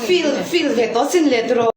Feel feel ve tawh sin leh tawh.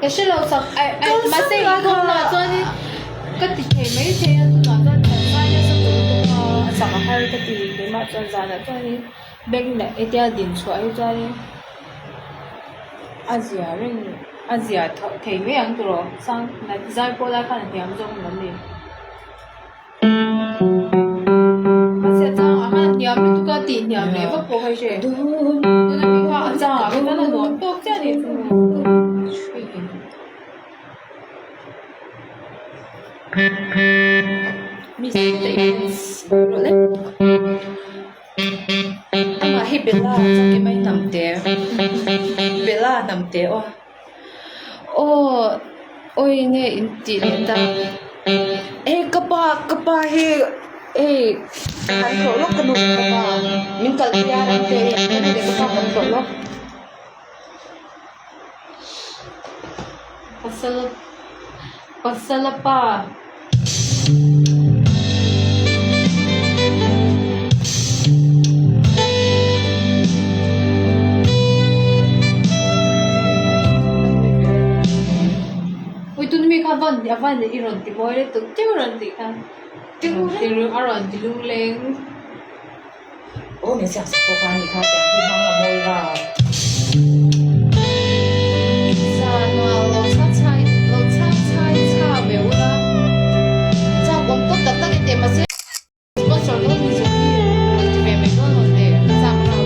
Ka hre lo sak ai ai mahse i kawmna chuanin ka ti thei mai thei a tunah chuan kan zai nasa tawh lutuk a a sak a har ka ti keimah chuan zanah chuanin bank leh hetia din chhuah hi chuanin a zia reng a zia thei mai ang tawh sang zai pawh lai khan a hniam zawk ang ni. Mahse a changah khan a hniam lutuk a tih hniam leh vak pawh kha i hre tuna mi kha a changah khan a nuam tawk chiah a ni. Miss te events rawh le. Amah hi Bella chuan kei mai hnamte Bella hnamte aw. Aw awi nge in tih leh ta. Hei ka pa ka pa hi hei kan tlawh lawk ka nu leh ka pa min kal pui a ramte hi ka nu leh ka pa kan tlawh lawk. Pasal pasala pa. Ui tun mi kha van a van i rawn ti mawi lutuk teuh rawn tih kha a rawn ti lungleng. Aw min siam sak pawh kha a ni kha tiang hi hmang a mawi va. Zan ah lo chhak chhai lo chhak chhai chha ve ula chak awm tawp tak tak e teh mahse sponsor dawn ni zawk hi rawn ti ve mai dawn lo teh ka chak rau.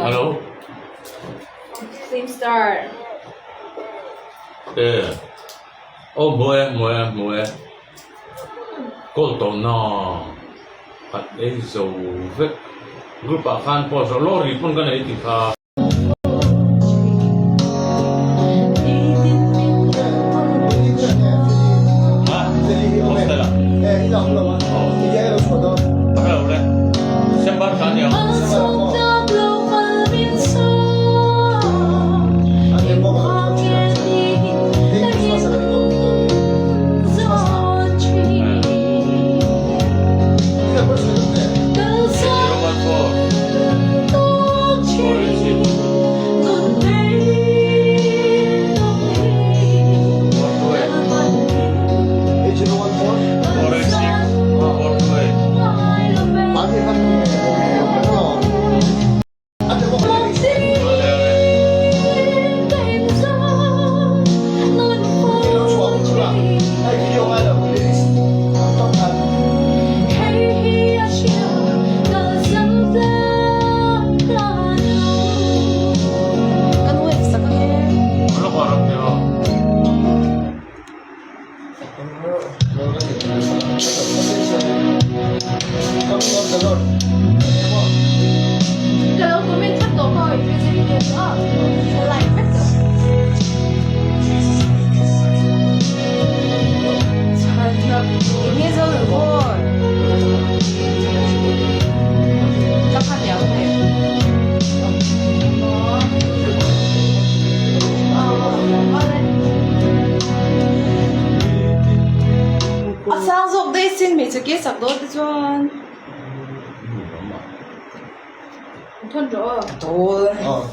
Hello. Film star. Eh. Oh, hmu e, hmu e, hmu e. Call tawh na. Khat ei zo vek. Group ah khan post rawh. Lorry pawn ka nei ti kha. chuan. Thawn rawh aw.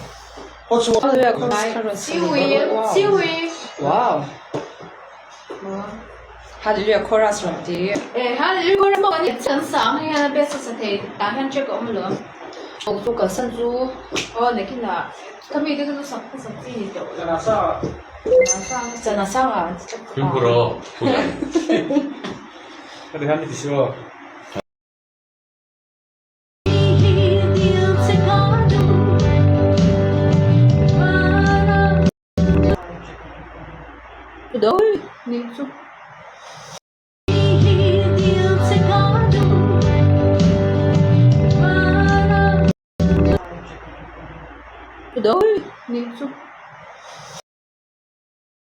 Wow. Hallelujah chorus rawn ti. Eh hallelujah chorus pawh kan chan sang hei hian a best a sa thei tah hian check a awm alawm. Aw chu kalsan chu aw nakinah khami te kha chu sak hmasak chi ni tawh lo. Chana sang ah an ti tlat. Fimkhur aw. Nih chu.